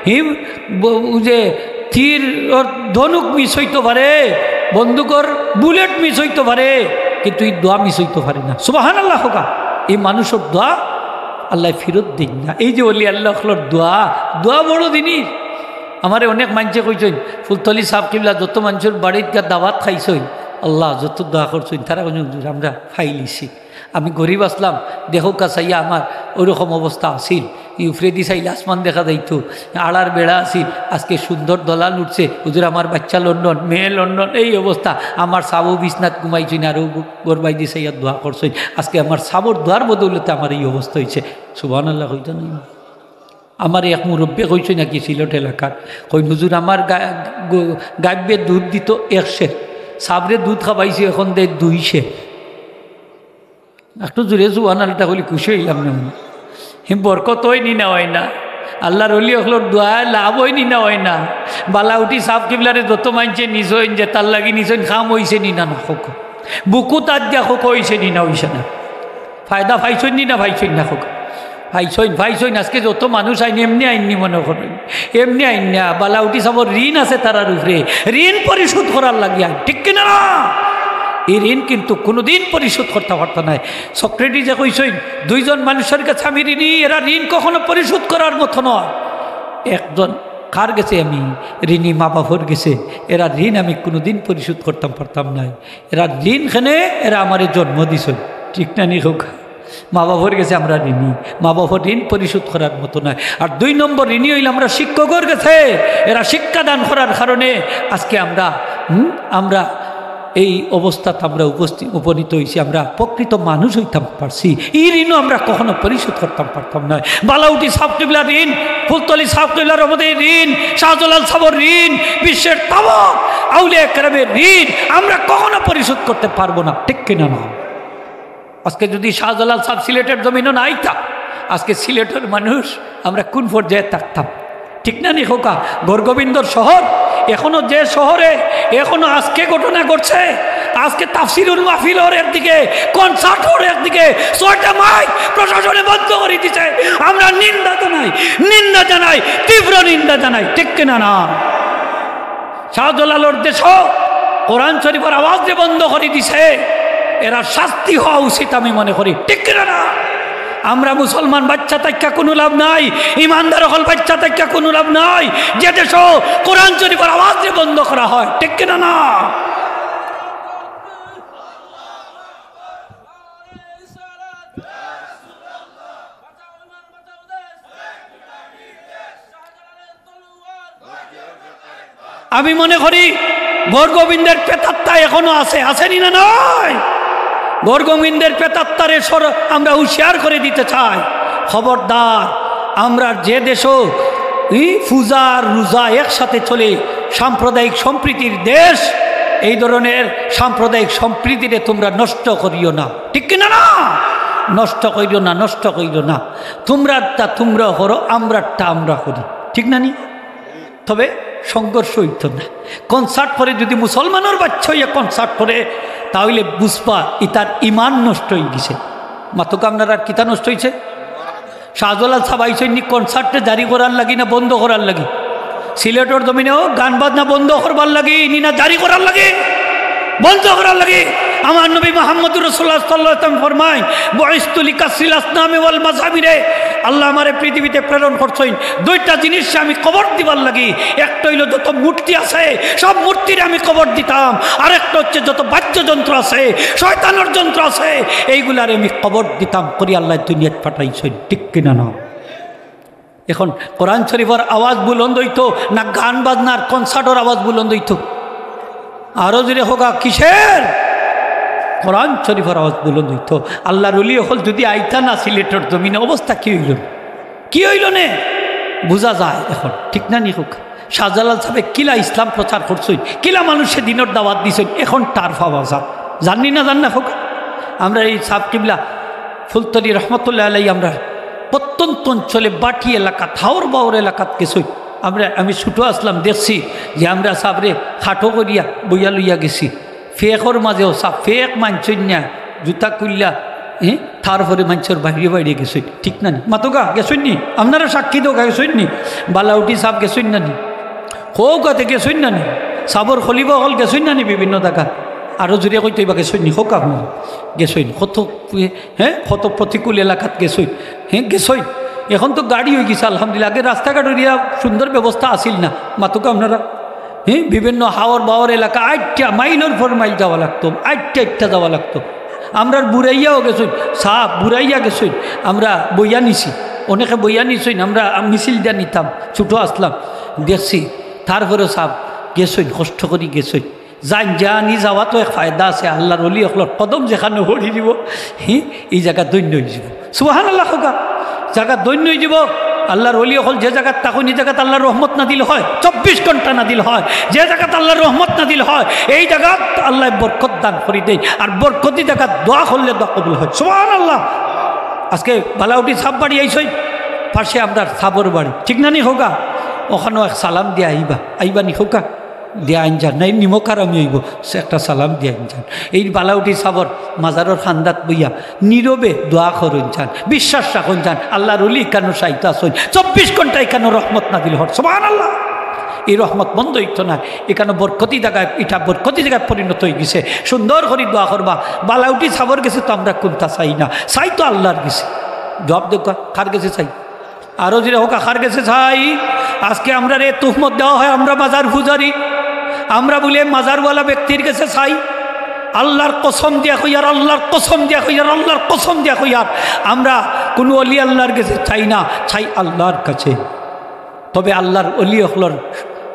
হি, ব-, অউ যে তীরর ধনুক মিস অইতো পারে, বন্দুকর বুলেট মিস অইতো পারে, কিন্তু ই দোয়া মিস অইতো পারে না। সুবহানাল্লাহ কউক্কা। ই মানুষর দোয়া আল্লায় ফিরত দেইন না। এই যে অলি আল্লা অকলর দোয়া, দোয়া বড় জিনিস। আমারে অনেক মানষে কইছইন, ফুলতলি ছাব কিবলা যত মানষর বাড়িত গিয়া দাওয়াত খাইছইন, আল্লাহ যত দোয়া করছইন, তারা কইছইন, "হুজুর, আমরা পাইলিছি।" আমি গরিব আছলাম, দেখউক্কা চাইয়া আমার অউরকম অবস্থা আছিল। ই উফরেদি চাইলে আসমান দেখা যাইতো, আড়ার বেড়া আছিল, আজকে সুন্দর দলান উঠছে। হুজুর, আমার বাইচ্চা লন্ডন, মেয়ে লন্ডন, এই অবস্থা। আমার ছাবও বিছনাত ঘুমাইছইন, আর অউ ঘরবায়দি চাইয়া দোয়া করছইন। আজকে আমার ছাবর দোয়ার বদৌলতে আমার এই অবস্থা অইছে। সুবহানাল্লাহ কইতা নায়? আমার এক মুরব্বিয়ে কইছইন নাকি সিলেট এলাকার, কইন, "হুজুর, আমার গা-, গ-, গাইব্বে দুধ দিতো এক সের, ছাবরে দুধ খাবাইছি, এখন দেয় দুই সের।" একটু জুরে সুবহানাল্লাহ কইলে খুশি অইলাম না। হে বরকত অয় নি না অয় না? আল্লার অলি অকলর দোয়ায় লাভ অয় নি না অয় না? বালাউটি ছাব কিবলারে যত মানষে নিছইন, যেতার লাগি নিছইন, কাম অইছে নি না, না কউক্কা? বুকু তাত দিয়া কউক্কা, অইছে নি না অইছে না? ফায়দা পাইছইন নি না পাইছইন না কউক্কা? পাইছইন, পাইছইন। আজকে যত মানুষ আইন, এমনে আইন নি মনো করইন, এমনে আইন না। বালাউটি ছাবর ঋণ আছে তারার উপরে, ঋণ পরিশোধ করার লাগি আইন, ঠিক কি না? না, ই ঋণ কিন্তু কুনুদিন পরিশোধ করতা পারতা নায়। সক্রেটিসে কইছইন, "দুইজন মানুষর গেছে আমি ঋণী, এরা ঋণ কখনো পরিশোধ করার মতো নয়।" একজন কার গেছে আমি ঋণী? মা বাপর গেছে। এরা ঋণ আমি কুনুদিন পরিশোধ করতাম পারতাম নায়। এরা ঋণ কেনে, এরা আমারে জন্ম দিছইন, ঠিক না নি কউক্কা? মা বাপর গেছে আমরা ঋণী, মা বাপর ঋণ পরিশোধ করার মতো নায়। আর দুই নম্বর ঋণী অইলে আমরা শিক্ষকর গেছে, এরা শিক্ষা দান করার কারণে আজকে আমরা, হুম, আমরা এই অবস্থাত আমরা উপস্থিত, উপনীত অইছি, আমরা প্রকৃত মানুষ অইতাম পারছি। ই ঋণও আমরা কখনো পরিশোধ করতাম পারতাম নায়। বালাউটি ছাব কিবলার ঋণ, ফুলতলি ছাব কিবলার রহমতের ঋণ, শাহজালাল ছাবর ঋণ, বিশ্বের তামাম আউলিয়া কেরামের ঋণ আমরা কখনো পরিশোধ করতে পারবো না, ঠিক কি না? না। আজকে যুদি শাহজালাল ছাব সিলেটর জমিনো না আইতা, আজকে সিলেটর মানুষ আমরা কুন পর্যায়ে থাকতাম? ঠিক না নি কউক্কা? গৌরগোবিন্দর শহর, এখনো যে শহরে এখনো আজকে ঘটনা ঘটছে, আজকে তাফসিরুল মাহফিল অর একদিকে, কনসার্ট অর একদিকে, ছয়টা মাইক প্রশাসনে বন্ধ করি দিছে। আমরা নিন্দা জানাই, নিন্দা জানাই, তীব্র নিন্দা জানাই, ঠিক কি না? না। শাহজালালর দেশো কোরআন শরীফর আওয়াজ যে বন্ধ করি দিছে, এরার শাস্তি হওয়া উচিত আমি মনে করি, ঠিক কি না? না। আমরা মুসলমান বাইচ্চা থাকিয়া কুনু লাভ নাই, ইমানদার অকল বাইচ্চা থাকিয়া কুনু লাভ নাই। যে দেশো কোরআন শরীফর আওয়াজ যে বন্ধ করা হয়, ঠিক কি না? না। আমি মনে করি গৌর গোবিন্দের প্রেতাত্মা এখনো আছে, আছে নি না নাই? গৌর গোবিন্দের প্রেতাত্মারে সর-, আমরা হুঁশিয়ার করে দিতে চাই, খবরদার, আমরা যে দেশো, ই, পূজা আর রোজা একসাথে চলে, সাম্প্রদায়িক সম্প্রীতির দেশ, এই ধরনের সাম্প্রদায়িক সম্প্রীতিরে তোমরা নষ্ট করিও না, ঠিক কি না না? নষ্ট করিও না, নষ্ট করিও না। তোমরারটা তোমরা করো, আমরারটা আমরা করি, ঠিক না নি? তবে সংঘর্ষ অইতো না। কনসার্ট করে যদি মুসলমানর বাচ্চা অইয়া কনসার্ট করে, তাইলে বুঝবা ইতার ইমান নষ্ট অইগেছে। মাতকা, আপনারার কিতা নষ্ট অইছে? শাহজালাল সাব আইছইন নি কনসার্টে জারি করার লাগি না বন্ধ করার লাগি? সিলেটর জমিনেও গান বাজনা বন্ধ করবার লাগি নি না জারি করার লাগি? বন্ধ করার লাগি। আমার নবী মুহাম্মদুর রাসূলুল্লাহ সাল্লাল্লাহু আলাইহি ওয়াসাল্লাম ফরমাইন, "বুইস্তু লিকাসরিল আসনামি ওয়াল মাজামিরে।" আল্লাহ আমারে পৃথিবীতে প্রেরণ করছইন দুইটা জিনিসে আমি কবর দিবার লাগি। একটা অইলো যত মূর্তি আছে সব মূর্তিরে আমি কবর দিতাম, আর একটা হচ্ছে যত বাদ্যযন্ত্র আছে, শয়তানর যন্ত্র আছে, এইগুলারে আমি কবর দিতাম করি আল্লাহ দুনিয়াত পাঠাইছইন, ঠিক কিনা না? এখন কোরআন শরীফর আওয়াজ বুলন্দ অইতো না গান বাজনার কনসার্টর আওয়াজ বুলন্দ অইতো? আরো জোরে কউক্কা, কিসের? কোরআন শরীফর আওয়াজ বুলন্দ অইতো। আল্লাহর ওলি অকল যদি আইতা না সিলেটর জমিনে, অবস্থা কি অইলো? কি অইলো নে? বুঝা যায় এখন, ঠিক না নি কউক্কা? শাহজালাল সাবে কিলা ইসলাম প্রচার করছইন, কিলা মানুষে দিনর দাওয়াত দিছইন, এখন টের পাওয়া যায়। জানি না, জান না কউক্কা? আমরার এই সাব কিবলা ফুলতলি রহমতুল্লাহ আলাই, আমরার প্রত্যন্ত অঞ্চলে বাটি এলাকাত, হাওর বাওর এলাকাত গেছইন। আমরা, আমি ছোট আছলাম, দেখছি যে আমরা সাবরে খাটো করিয়া বইয়া লইয়া গেছি। ফেকর মাঝেও সাব, ফেক মানছইন না, জুতা খুলিয়া, হ্যাঁ, তারপরে মানষর বাইরে বাইরে গেছইন, ঠিক না নি? মাতকা, গেছইন নি? আপনারা সাক্ষী দেউক্কা, গেছইন নি? বালাউটি সাব গেছইন না নি? কউক্কা তে গেছইন না নি? সাবর খলিফা অকল গেছইন না নি বিভিন্ন জাগাত? আরো জোরে কইতে অইবা, গেছইন নি? কউক্কা আপনারা। গেছইন। কত, হ্যাঁ, কত প্রতিকূল এলাকাত গেছইন। হ্যাঁ, গেছইন। এখন তো গাড়ি অইগেছে, আলহামদুলিল্লাহ। আগে রাস্তাঘাট অইয়া সুন্দর ব্যবস্থা আছিল না। মাতকা আপনারা? হ্যাঁ, বিভিন্ন হাওর বাওর এলাকা আইট্টা, মাইলর পর মাইল যাওয়া লাগতো, আইট্টা আইট্টা যাওয়া লাগতো। আমরার বুড়াইয়াও গেছইন, সাব বুড়াইয়া গেছইন, আমরা বইয়া নিছি, অনেকে বইয়া নিছইন, আমরা মিছিল দিয়া নিতাম, ছোট আছলাম, দেখছি। তারপরেও সাব গেছইন, কষ্ট করি গেছইন। যাইন, যানি যাওয়া তো এক ফায়দা আছে, আল্লাহর ওলি অকলর কদম যেখানো পড়ি দিব, হি, ই জাগা ধন্য অইযিবো। সুবহানাল্লাহ কউক্কা। জাগা ধন্য অইযিবো। আল্লাহর ওলি অকল যে জাগাত থাকইন, ই জাগাত আল্লাহর রহমত নাজিল হয়, চব্বিশ ঘন্টা নাজিল হয়। যে জাগাত আল্লাহর রহমত নাজিল হয়, এই জাগাত আল্লায় বরকত দান করি দেইন। আর বরকতি জাগাত দোয়া করলে দোয়া কবুল হয়। সুবহানাল্লাহ। আজকে বালাউটি সাব বাড়ি আইছইন, পাশে আমরার সাবর বাড়ি, ঠিক না নি কউক্কা? অখানো এক সালাম দিয়া আইবা, আইবা নি কউক্কা? দিয়া আইন যান, নাইলে নিমক হারামি অইবো, সে একটা সালাম দিয়া আইন যান। এই বালাউটি সাবর মাজারর কান্দাত বইয়া নীরবে দোয়া করইন যান, বিশ্বাস রাখইন যান, আল্লাহর ওলি ইখানো শায়িত আছইন, চব্বিশ ঘন্টা ইখানো রহমত নাজিল হর। সুবহানাল্লাহ। ই রহমত বন্ধ অইতো নায়, ইখানো বরকতি জাগায়, ইটা বরকতি জাগায় পরিণত অইগেছে। সুন্দর করি দোয়া করবা, বালাউটি সাবর গেছে তো আমরা কুন্তা চাই না, চাই তো আল্লাহর গেছে। জবাব দেউক্কা, কার গেছে চাই? আরো জোরে কউক্কা, কার গেছে চাই? আজকে আমরারে তুহমত দেওয়া হয়, আমরা মাজার পূজারি, আমরা বুলে মাজারওয়ালা ব্যক্তির গেছে চাই। আল্লাহর কসম দিয়া কইয়ার, আল্লাহর কসম দিয়া কইয়ার, আল্লাহর কসম দিয়া কইয়ার, আমরা কুনু ওলি আল্লাহর গেছে চাই না, চাই আল্লাহর কাছে। তবে আল্লাহর ওলি অকলর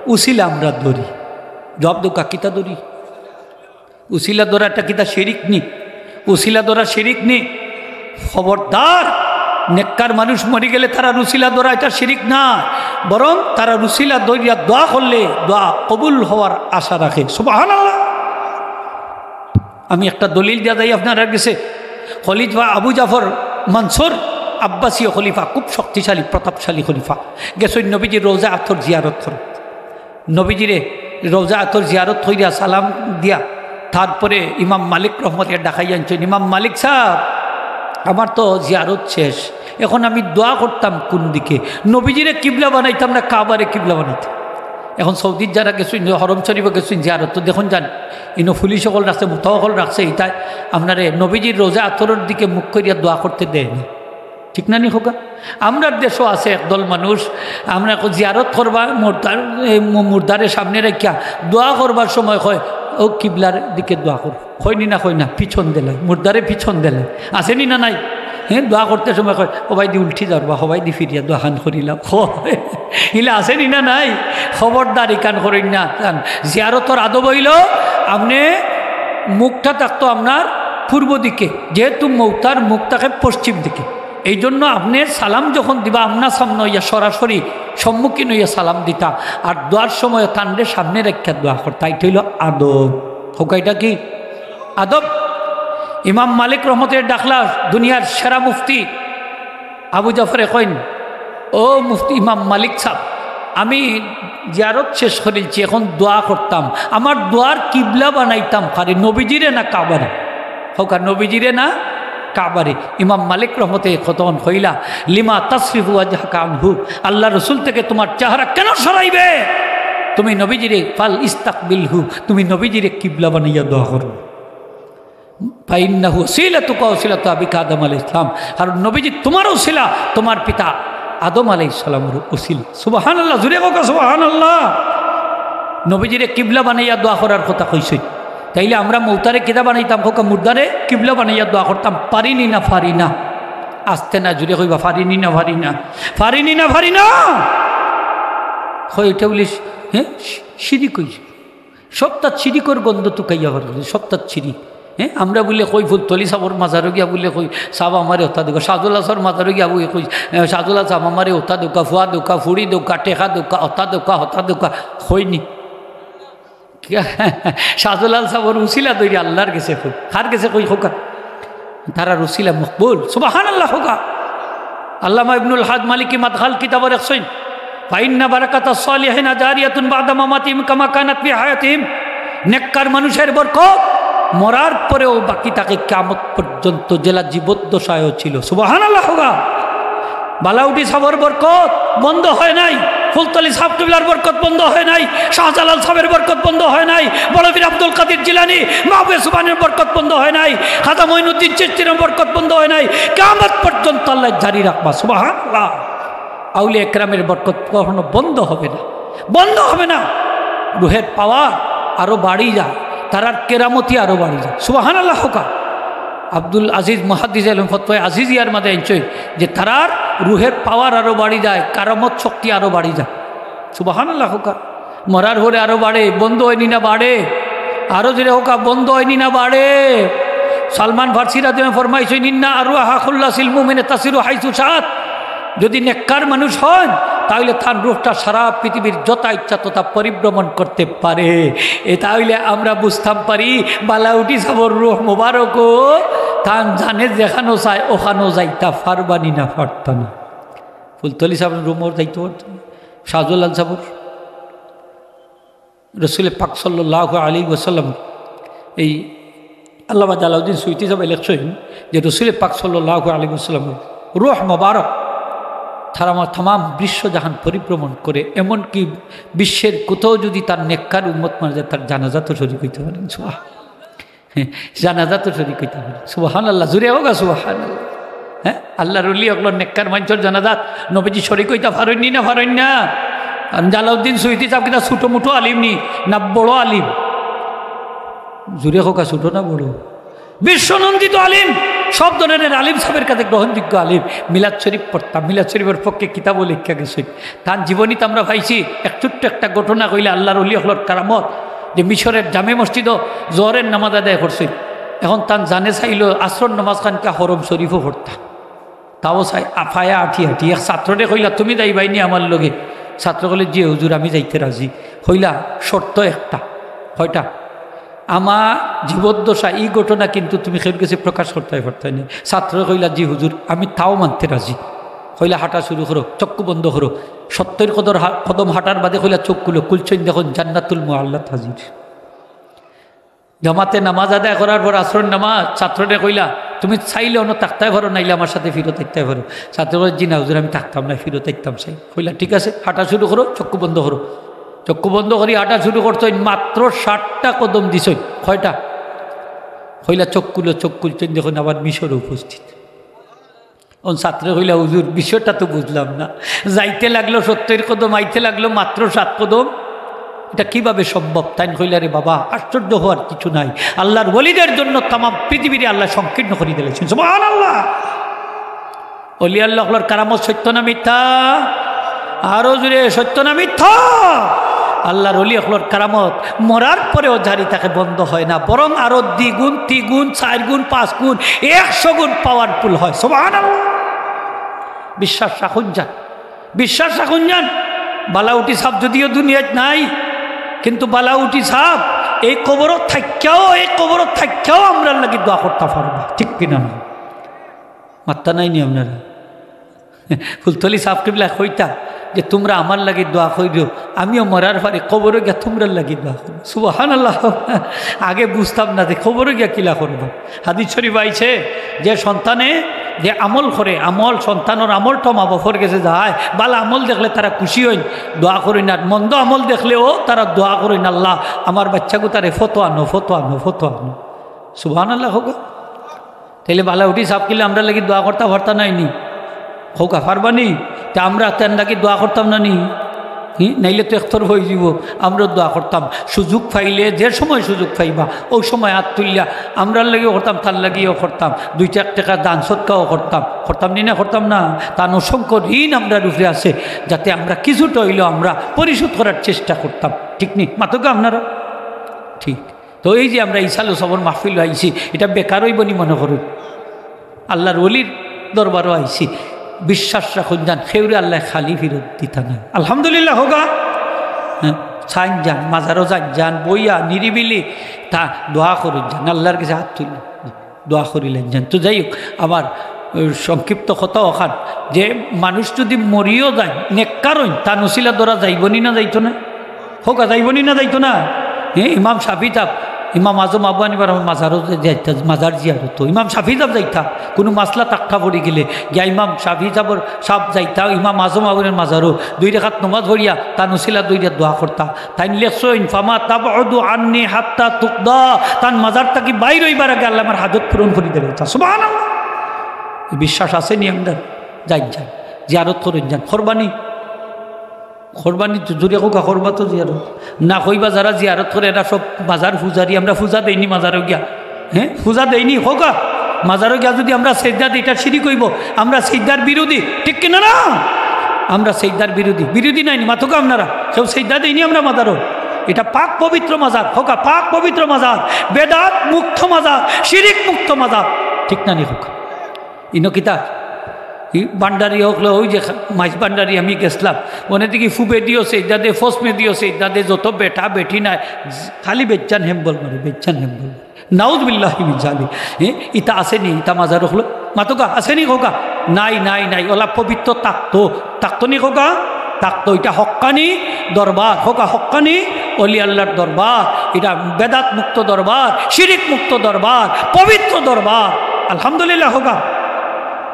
উসিলা আমরা ধরি। জবাব দেউক্কা, কিতা ধরি? উসিলা ধরাটা কিতা শিরিক নি? উসিলা ধরা শিরিক নি? খবরদার, নেককার মানুষ মরি গেলে তারার উসিলা ধরা ইটা শিরিক না, বরং তারার উসিলা ধরিয়া দোয়া করলে দোয়া কবুল হওয়ার আশা রাখে। সুবহানাল্লাহ। আমি একটা দলিল দিয়া যাই আপনারার গেছে। খলিফা আবু জাফর মানসুর আব্বাসীয় খলিফা, খুব শক্তিশালী, প্রতাপশালী খলিফা। গেছইন নবীজির রওজা আতর জিয়ারত করো। নবীজিরে রওজা আতর জিয়ারত করিয়া সালাম দিয়া, তারপরে ইমাম মালিক রহমতে ডাকাই আনছইন, "ইমাম মালিক সাব, আমার তো জিয়ারত শেষ, এখন আমি দোয়া করতাম কোন দিকে? নবীজিরে কিবলা বানাইতাম না কাবারে কিবলা বানাইতাম?" এখন সৌদিত যারা গেছইন, হরম শরীফো গেছইন জিয়ারত, তো দেখইন যান, ইনো পুলিশ অকল রাখছে, মোতা অকল রাখছে, ইতায় আপনারে নবীজির রওজা আতরর দিকে মুখ করিয়া দোয়া করতে দেয় না। ঠিক না নি কউক্কা? আমরার দেশো আছে একদল মানুষ, আমরা এখন জিয়ারত করবা, মুর্দার, এ, মু-, মুর্দারে সামনে রাখিয়া দোয়া করবার সময় কয়, "ও কিবলার দিকে দোয়া করো।" কয় নি না, কয় না, পিছন দিলাই, মুর্দারে পিছন দিলাই। আছে নি না নাই? হ্যাঁ, দোয়া করতে সময় কয়, "ও ভাই দি উল্টি যারবা, হবাই দি ফিরিয়া দোয়া খান করিলাম।" কয়। ইলা আছে নি না নাই? খবরদার ইখান করইন না। কারণ জিয়ারতর আদব অইলো, আপনে মুখটা থাকতো আপনার পূর্ব দিকে, যেহেতু মৌতার মুখ থাকে পশ্চিম দিকে, এই জন্য আপনে সালাম যখন দিবা, আমনা সামনে অইয়া সরাসরি সম্মুখীন অইয়া সালাম দিতা, আর দোয়ার সময় তানরে সামনে রাখিয়া দোয়া করতা। ইটা অইলো আদব। কউক্কা, ইটা কি আদব? ইমাম মালিক রহমতুল্লাহ ডাকলা দুনিয়ার সেরা মুফতি আবু জাফরে কইন, "ও মুফতি ইমাম মালিক সাব, আমি জিয়ারত শেষ করিলছি, এখন দোয়া করতাম, আমার দোয়ার কিবলা বানাইতাম কারে, নবীজিরে না কাবারে?" কউক্কা, নবীজিরে না কাবারে? ইমাম মালিক রহমতে কতক্ষণ কইলা, "লিমা তাসরিফু ওয়াজহাকা আনহু, আল্লাহ রসুল থেকে তোমার চেহারা কেন সরাইবে? তুমি নবীজিরে, ফাল ইস্তাকবিলহু, তুমি নবীজিরে কিবলা বানাইয়া দোয়া করো।" ফাইন্নাহু ওসিলাতুকা ওসিলাতু আবিকা আদম আলাইহিস সালাম, কারণ নবীজি তোমার উসিলা, তোমার পিতা আদম আলাইহিস সালামের উসিলা। সুবহানাল্লাহ, জুরে কউক্কা সুবহানাল্লাহ। নবীজিরে কিবলা বানাইয়া দোয়া করার কথা কইছইন, তাইলে আমরা মৌতারে কিতা বানাইতাম? কউক্কা, মুর্দারে কিবলা বানাইয়া দোয়া করতাম, পারিনি না, পারি না। আস্তে না, জুরে কইবা, পারিনি না, পারি না, পারিনি না, পারি না। কই ইটা বলিস, হ্যাঁ, শিরিক অইছে। সবটাত শিরিকর গন্ধ তুকাইয়া পারে, সবটাত শিরিক। হ্যাঁ, আমরা বুলে কই ফুলতলি সাবর মাজারো গিয়া বুলে কই, "সাব আমারে অতা দেউক্কা", শাহজালাল সাবর মাজারো গিয়া বুলে কই, "এ, শাহজালাল সাব আমারে অতা দেউক্কা, ফুয়া দেউক্কা, ফুড়ি দেউক্কা, টেকা দেউক্কা, অতা দেউক্কা, হতা দেউক্কা", কইনি। শাহজালাল সাবর উসিলা ধরি আল্লাহর গেছে কই, কার গেছে কই কউক্কা? তারার উসিলা মকবুল। সুবহানাল্লাহ কউক্কা। আল্লামা ইবনুল হাজ মালিকি মাদখাল কিতাবো লেখছইন, "ফাইন্না বারাকাতাস সালিহিনা জারিয়াতুন বা'দা মামাতিহিম কামা কানাত ফি হায়াতিহিম।" নেককার মানুষের বরকত মরার পরেও বাকি থাকে, কিয়ামত পর্যন্ত যেলা জীবদ্দশায়ও ছিল। সুবহানাল্লাহ কউক্কা। বালাউটি সাবর বরকত বন্ধ হয় নাই, ফুলতলি সাব কিবলার বরকত বন্ধ হয় নাই, শাহজালাল সাবের বরকত বন্ধ হয় নাই, বড় পীর আব্দুল কাদির জিলানী, মাহবুবে সুবহানের বরকত বন্ধ হয় নাই, খাজা মঈনুদ্দিন চিশতির বরকত বন্ধ হয় নাই, কিয়ামত পর্যন্ত আল্লাহ জারি রাখবা। সুবহানাল্লাহ। আউলিয়া একরামের বরকত কখনো বন্ধ হবে না, বন্ধ হবে না। রুহের পাওয়ার আরো বাড়ি যায়, তারার কেরামতি আরো বাড়ি যায়। সুবহানাল্লাহ কউক্কা। আব্দুল আজিজ মুহাদ্দিস আলম ফতোয়া আজিজিয়ার মাঝে আনছইন যে তারার রুহের পাওয়ার আরো বাড়ি যায়, কারামত শক্তি আরো বাড়ি যায়। সুবহানাল্লাহ কউক্কা। মরার পরে আরো বাড়ে, বন্ধ অয়নি না বাড়ে? আরো জুরে কউক্কা, বন্ধ অয়নি না বাড়ে? সালমান ফার্সি রাদিয়াল্লাহু আনহু ফরমাইছইন, "ইন্না আরওয়াহা কুল্লাসিল মুমিনে তাসিরু হাইসু শাআত।" যদি নেককার মানুষ হন, তাহলে তার রুহটা সারা পৃথিবীর যথা ইচ্ছা তথা পরিভ্রমণ করতে পারে। এ তাহলে আমরা বুঝতাম পারি, বালাউটি সাবর রুহ মোবারকও তান জানে যেখানো চায়, ওখানো যাইতা পারবানি না, পারতা না। ফুলতলি সাবর রুহ মোর যাইতে পারতো না। শাহজালাল সাবর রসুল পাক সাল্লাল্লাহু আলাইহি ওয়াসাল্লাম, এই আল্লামা জালাউদ্দিন সুয়ুতি সাবে লেখছইন যে রসুল পাক সাল্লাল্লাহু আলাইহি ওয়াসাল্লাম রুহ মোবারক তারা আমার তামাম বিশ্ব জাহান পরিভ্রমণ করে, এমনকি বিশ্বের কোথাও যদি তার নেককার উম্মত মারা যায়, তার জানাজাত শরিক অইতে পারেন। সুবহান-, হ্যাঁ, জানাজাত শরিক অইতে পারেন। সুবহানাল্লাহ, জুরে কউক্কা সুবহানাল্লাহ। হ্যাঁ, আল্লাহর ওলি অকলর নেককার মানষর জানাজাত নবীজি শরিক অইতা পারইননি না পারইন না? আর জালাউদ্দিন সুয়ুতি সাব কিতা ছোট মোটো আলিম নি, না বড় আলিম? জুরে কউক্কা, ছোট না বড়? বিশ্বনন্দিত আলিম, সব ধরনের আলিম সাবের কাছে গ্রহণযোগ্য আলিম। মিলাদ শরিফ পড়তা, মিলাদ শরিফর পক্ষে কিতাবও লেখিয়া গেছইন। তান জীবনীত আমরা পাইছি, এক ছোট্ট একটা ঘটনা কইলে আল্লাহর ওলি অকলর কারামত, যে মিশরের জামে মসজিদো জোহরের নামাজ আদায় করছইন। এখন তান জানে চাইলো আসরর নামাজ খানকা হরম শরিফো পড়তা। তাও চাই, আফায়া আটি আটি। এক ছাত্ররে কইলা, "তুমি যাইবায়নি আমার লগে?" ছাত্র কইলে, "জি হুজুর, আমি যাইতে রাজি।" কইলা, "শর্ত একটা।" "কয়টা?" "আমার জীবদ্দশা ই ঘটনা কিন্তু তুমি কেউর গেছে প্রকাশ করতায় পারতায় না।" ছাত্ররে কইলা, "জি হুজুর, আমি তাও মানতে রাজি।" কইলা, "হাঁটা শুরু করো, চক্ষু বন্ধ করো।" সত্তইর কদর হা-, কদম হাঁটার বাদে কইলা, "চোখ খুলো।" খুলছইন, দেখইন জান্নাতুল মুআল্লাত হাজির। জামাতে নামাজ আদায় করার পর আসরর নামাজ, ছাত্ররে কইলা, "তুমি চাইলে অনো থাকতায় পারো, নাইলে আমার সাথে ফিরত আইতায় পারো।" ছাত্র কইলা, "জি না হুজুর, আমি থাকতাম না, ফিরত আইতাম চাই।" কইলা, "ঠিক আছে, হাঁটা শুরু করো, চক্ষু বন্ধ করো।" চক্ষু বন্ধ করি হাঁটা শুরু করছইন, মাত্র সাতটা কদম দিছইন। কয়টা? কইলা, "চক্ষু খুলো।" চক্ষু খুলছইন, দেখইন আবার মিশরে উপস্থিত। অন ছাত্রে কইলা, "হুজুর, বিষয়টা তো বুঝলাম না। যাইতে লাগলো সত্তইর কদম, আইতে লাগলো মাত্র সাত কদম, এটা কিভাবে সম্ভব?" তাইন কইলা, "রে বাবা, আশ্চর্য হওয়ার কিছু নাই, আল্লাহর ওলিদের জন্য তামাম পৃথিবীরে আল্লাহ সংকীর্ণ করি দিলাইছইন।" সুবহানাল্লাহ। ওলি আল্লাহ অকলর কারামত সত্য না মিথ্যা? আরো জোরে, সত্য না মিথ্যা? আল্লাহর ওলি অকলর কারামত মরার পরেও জারি থাকে, বন্ধ হয় না, বরং আরো দ্বিগুণ, তিগুণ, চাইর গুণ, পাঁচ গুণ, একশো গুণ powerful হয়। সুবহানাল্লাহ। বিশ্বাস রাখুন যান, বিশ্বাস রাখুন যান। বালাউটি সাব যদিও দুনিয়াত নাই, কিন্তু বালাউটি সাব এই কবরো থাকিয়াও, এই কবরো থাকিয়াও আমরার লাগি দোয়া করতা পারবা, ঠিক কিনা না? মাত্তা নাই নি আপনারা? ফুলতলি সাব কিবলা কইতা যে, "তুমরা আমার লাগি দোয়া করিও, আমিও মরার পরে কবরো গিয়া তুমরার লাগি দোয়া করমু।" সুবহানাল্লাহ। আগে বুঝতাম না যে কবরো গিয়া কিলা করবা। হাদিস শরীফ আইছে যে সন্তানে যে আমল করে, আমল, সন্তানর আমলটা মা বাপর গেছে যায়, বালা আমল দেখলে তারা খুশি হইন, দোয়া করইন, আর মন্দ আমল দেখলেও তারা দোয়া করইন, "আল্লাহ, আমার বাচ্চাগুতারে ফতো আনো, ফতো আনো, ফতো আনো।" সুবহানাল্লাহ হোক। তাইলে বালাউটি সাব কিবলা আমরার লাগি দোয়া করতা পারতা নায় নি? কউক্কা, পারবা নি? তে আমরা তান লাগি দোয়া করতাম না নি? হি? নাইলে তো একতরফা অইযিবো। আমরাও দোয়া করতাম, সুযোগ পাইলে, যে সময় সুযোগ পাইবা, অউ সময় আত তুলিয়া আমরার লাগিও করতাম, তার লাগিও করতাম, দুইটা এক টেকা দান সদকাও করতাম, করতাম নি না? করতাম না? তান অসংখ্য ঋণ আমরার উপরে আছে, যাতে আমরা কিছুটা অইলেও আমরা পরিশোধ করার চেষ্টা করতাম, ঠিক নি? মাতউক্কা আপনারা? ঠিক। তো এই যে আমরা ইসালে সওয়াবর মাহফিলো আইছি, ইটা বেকার অইবো নি মনো করইন? আল্লাহর ওলির দরবারো আইছি, বিশ্বাস রাখুন যান, কেউরে আল্লায় খালি ফিরত দিতা নায়। আলহামদুলিল্লাহ কউক্কা। হ্যাঁ, চাইন যান, মাজারো যাইন যান, বইয়া নিরিবিলি তা দোয়া করইন যান, আল্লাহর গেছে আত তুলি দোয়া করিলাইন যান। তো যাই হোক, আমার, আহ, সংক্ষিপ্ত কথা অখান যে মানুষ যুদি মরিও যায়, নেককার অইন, তান উসিলা ধরা যাইবো নি না যাইতো না? কউক্কা, যাইবো নি না যাইতো না? হ্যাঁ, ইমাম শাফি সাব, ইমাম আজম আবু হানিফার মাজারো যাইতা, মাজার জিয়ারতো ইমাম শাফি সাব যাইতা, কুনু মাসলা তাক্কা পড়ি গেলে গিয়া ইমাম শাফি সাবর, সাব যাইতা ইমাম আজম আবু হানিফার মাজারো দুই রেকাত নমাজ পড়িয়া তান উসিলা ধরিয়া দোয়া করতা। তাইন লেখছইন, "ফামা তাবউদু আন্নি হাত্তা তুকদা।" তান মাজার থাকি বাইর অইবার আগে আল্লায় আমার হাজত পূরণ করি দিলাইতা। সুবহানাল্লাহ। এই বিশ্বাস আছে নি আমরার? যাইন যান, জিয়ারত করইন যান। করবা নি? করবা নি তো জোরে কউক্কা, করবা তো জিয়ারত? না কইবা যারা জিয়ারত করে এরা সব মাজার পূজারি, আমরা পূজা দেই নি মাজারো গিয়া। হ্যাঁ, পূজা দেই নি, কউক্কা। মাজারো গিয়া যুদি আমরা সেজদা দেই, ইটা শিরিক অইবো। আমরা সেজদার বিরোধী, ঠিক কিনা না? আমরা সেজদার বিরোধী, বিরোধী নায় নি, মাতউক্কা আপনারা? কেউ সেজদা দেই নি আমরা মাজারো। ইটা পাক পবিত্র মাজার, কউক্কা, পাক পবিত্র মাজার, বেদাত মুক্ত মাজার, শিরিক মুক্ত মাজার, ঠিক না নি কউক্কা? ইনো কিতা? ই ভান্ডারি অকলে, ওই যে মাইজ ভান্ডারি আমি গেছলাম, অনে দেখি ফুবেদিও সেজদা দে, ফসমেদিও সেজদা দে, যত বেটা বেটি নাই, খালি বেজ্জান হেম্বল মারে, বেজ্জান হেম্বল। নাউজুবিল্লাহি মিন জালিক। হ্যাঁ, ইতা আছে নি, ইতা মাজার অকলো? মাতউক্কা, আছে নি কউক্কা? নাই, নাই, নাই। অলা পবিত্র থাকতো, থাকতো নি কউক্কা? থাকতো। ইটা হক্কানি দরবার, কউক্কা, হক্কানি অলি আল্লাহর দরবার। ইটা বেদাত মুক্ত দরবার, শিরিক মুক্ত দরবার, পবিত্র দরবার। আলহামদুলিল্লাহ কউক্কা।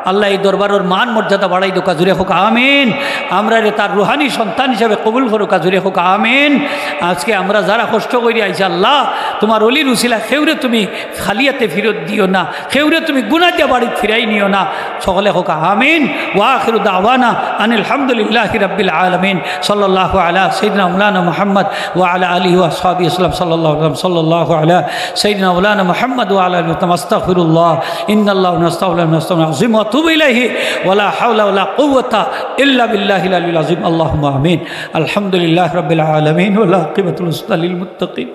আল্লায় এই দরবারর মান মর্যাদা বাড়াই দেউক্কা, জোরে কউক্কা আমিন। আমরারে তার রুহানি সন্তান হিসাবে কবুল করউক্কা, জোরে কউক্কা আমিন। আজকে আমরা যারা কষ্ট করি আইছি, আল্লাহ, তুমার ওলির উসিলা কেউরে তুমি খালি আতে ফিরত দিও না, কেউরে তুমি গুনা দিয়া বাড়িত ফিরাই নিও না। সকলে কউক্কা আমিন। ওয়া আখিরু দাওয়ানা আনিল হামদুলিল্লাহি রাব্বিল আলামিন। সাল্লাল্লাহু আলা সাইয়্যিদিনা মাওলানা মুহাম্মদ ওয়া আলা আলিহি ওয়া আসহাবিহি ওয়া সাল্লাম। সাল্লাল্লাহু আলাইহি ওয়া সাল্লাল্লাহু আলা সাইয়্যিদিনা মাওলানা মুহাম্মদ ওয়া আলা আলিহি ওয়া সাল্লাম। আস্তাগফিরুল্লাহ। ইন্নাল্লাহু নাস্তাগফিরুল্লাহ ওয়া নাস্তাগফিরুহ। আযীম ওয়া আতুবু ইলাইহি ওয়া লা হাওলা ওয়া লা কুওয়াতা ইল্লা বিল্লাহিল আলিয়্যিল আযীম। আল্লাহুম্মা আমিন। আলহামদুলিল্লাহি রাব্বিল আলামিন ওয়া আল আকিবাতুল হুসনা লিল মুত্তাকিন।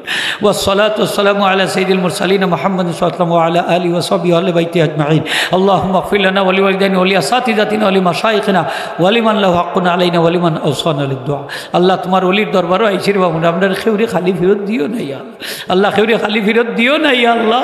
والصلاة والسلام على سيد المرسلين محمد صلى الله عليه وسلم وعلى آله وصحبه وأهل بيته أجمعين. اللهم اغفر لنا ولوالدينا ولأساتذتنا ولمشايخنا ولمن له حق علينا ولمن أوصانا للدعاء. আল্লাহ, তুমার ওলির দরবারো আইছি রে বাবা, আমরারে কেউরে খালি ফিরত দিও না, ইয়া আল্লাহ। আল্লাহ, কেউরে খালি ফিরত দিও না, ইয়া আল্লাহ।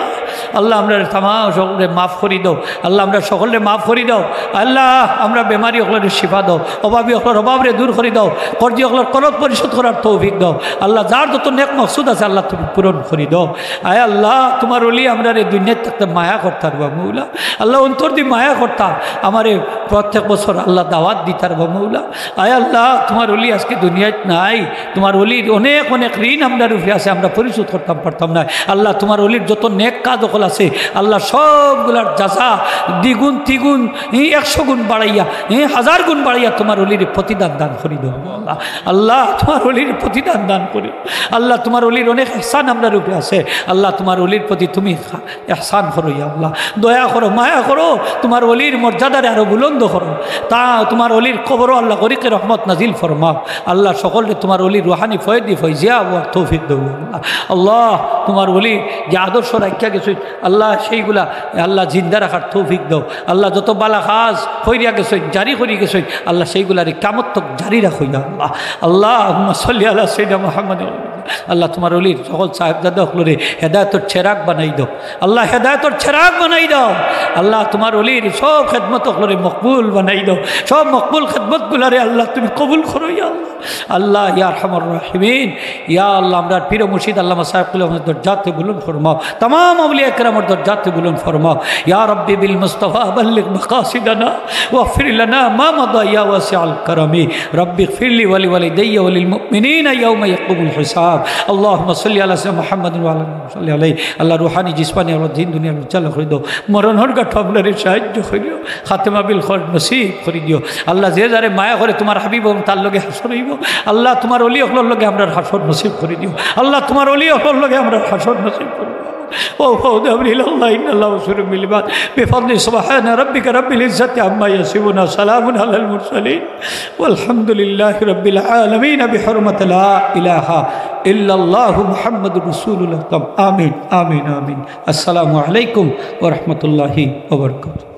আল্লাহ, আমরারে তামাম সকলরে মাফ করি দাও। আল্লাহ, আমরা সকলরে মাফ করি দাও। আল্লাহ, আমরা বেমারি অকলরে শিফা দাও, অভাবী অকলর অভাবরে দূর করি দাও, কর্জি অকলর করজ পরিশোধ করার তৌফিক দাও। আল্লাহ, যার যত নেক মকসুদ আছে, আল্লাহ, তুমি পূরণ করি দাও। আয় আল্লাহ, তুমার ওলি আমরারে দুনিয়াত থাকতে মায়া করতা রে বা মৌলা। আল্লাহ, অন্তর দি মায়া করতা, আমারে প্রত্যেক বছর, আল্লাহ, দাওয়াত দিতা রে বা মৌলা। আয় আল্লাহ, তুমার ওলি আজকে দুনিয়াত নাই, তুমার ওলির অনেক অনেক ঋণ আমরার উপরে আছে, আমরা পরিশোধ করতাম পারতাম না। আল্লাহ, তুমার ওলির যত নেক কাজ অকল আছে, আল্লাহ সবগুলার জাযা দ্বিগুণ, তিগুণ, এ, একশো গুণ বাড়াইয়া, এ, হাজার গুণ বাড়াইয়া তোমার ওলির প্রতিদান দান করি দেও আল্লাহ। আল্লাহ তোমার ওলির প্রতিদান দান করি। আল্লাহ তোমার ওলির অনেক ইহসান আমরার উপরে আছে। আল্লাহ তোমার ওলির প্রতি তুমি খা-, ইহসান করো ইয়া আল্লাহ, দয়া করো, মায়া করো, তোমার ওলির মর্যাদারে আরো বুলন্দ করো। তা তোমার ওলির কবরো আল্লাহ গরিকে রহমত নাজিল ফরমাও। আল্লাহ সকলরে তোমার ওলির রুহানি ফয়েদি ফয়জিয়া হওয়ার তৌফিক দেও আল্লাহ। আল্লাহ তোমার ওলি যে আদর্শ রাখিয়া গেছে আল্লাহ, সেইগুলা আল্লাহ জিন্দা রাখার তৌফিক দাও। আল্লাহ যত বালা কাজ করিয়া গেছইন, জারি করি গেছইন, আল্লাহ সেইগুলারে কিয়ামত তক জারি রাখো ইয়া আল্লাহ। আল্লাহুম্মা সাল্লি আলা সাইয়্যিদিনা মুহাম্মাদ। আল্লাহ তোমার ওলির সকল সাহেবজাদা অকলরে হেদায়েতর চেরাগ বানাই দাও। আল্লাহ হেদায়েতর চেরাগ বানাই দাও। আল্লাহ তোমার ওলির সব খেদমত অকলরে মকবুল বানাই দাও। সব মকবুল খেদমতগুলারে আল্লাহ তুমি কবুল করো ইয়া আল্লাহ। আল্লাহ ইয়া আরহামার রাহিমিন, ইয়া আল্লাহ, আমরার পীর মুর্শিদ আল্লামা সাহেব কিবলার দরজাতে বুলন্দ ফরমাও, তামাম আউলিয়া কেরামর দরজাতে বুলন্দ ফরমাও। ইয়া রাব্বি বিল মুস্তাফা বাল্লিগ মাকাসিদানা ওয়াগফির লানা মা মাদা ইয়া ওয়াসিআল কারামি। রাব্বি ইগফিরলি ওয়া লিওয়ালিদাইয়া ওয়া লিল মুমিনিনা ইয়াউমা ইয়াকুমুল হিসাব। আল্লাহুম্মা সাল্লি আলা সাইয়্যিদিনা মুহাম্মাদিন ওয়া আলা আলিহি ওয়া সাল্লিম আলাইহি। আল্লাহ রুহানি জিসমানি আল্লাহ দিন দুনিয়ার উজ্জ্বল করি দাও। মরণ হরগা আমরারে সাহায্য করিও। খাতেমা বিল খৈর নসিব করি দিও। আল্লাহ যে যারে মায়া করে তোমার হাবিব এবং তার লগে হাশর হইব। আল্লাহ তোমার ওলি অকলর লগে আমরার হাশর নসিব করি দিও। আল্লাহ তোমার ওলি অকলর লগে আমরার হাশর নসিব করি দিও। ও ফাউদ আমরি ইলাল্লাহ ইন্নাল্লাহ বাসিরুম বিল ইবাদ। বিফাদলি সুবহানা রাব্বিকা রাব্বিল ইজ্জাতি আম্মা ইয়াসিফুন ওয়া সালামুন আলাল মুরসালিন ওয়ালহামদুলিল্লাহি রাব্বিল আলামিন বিহুরমাতি লা ইলাহা ইল্লাল্লাহু মুহাম্মাদুর রাসূলুল্লাহ। আমিন, আমিন, আমিন। আসসালামু আলাইকুম ওয়া রাহমাতুল্লাহি ওয়া বারাকাতুহু।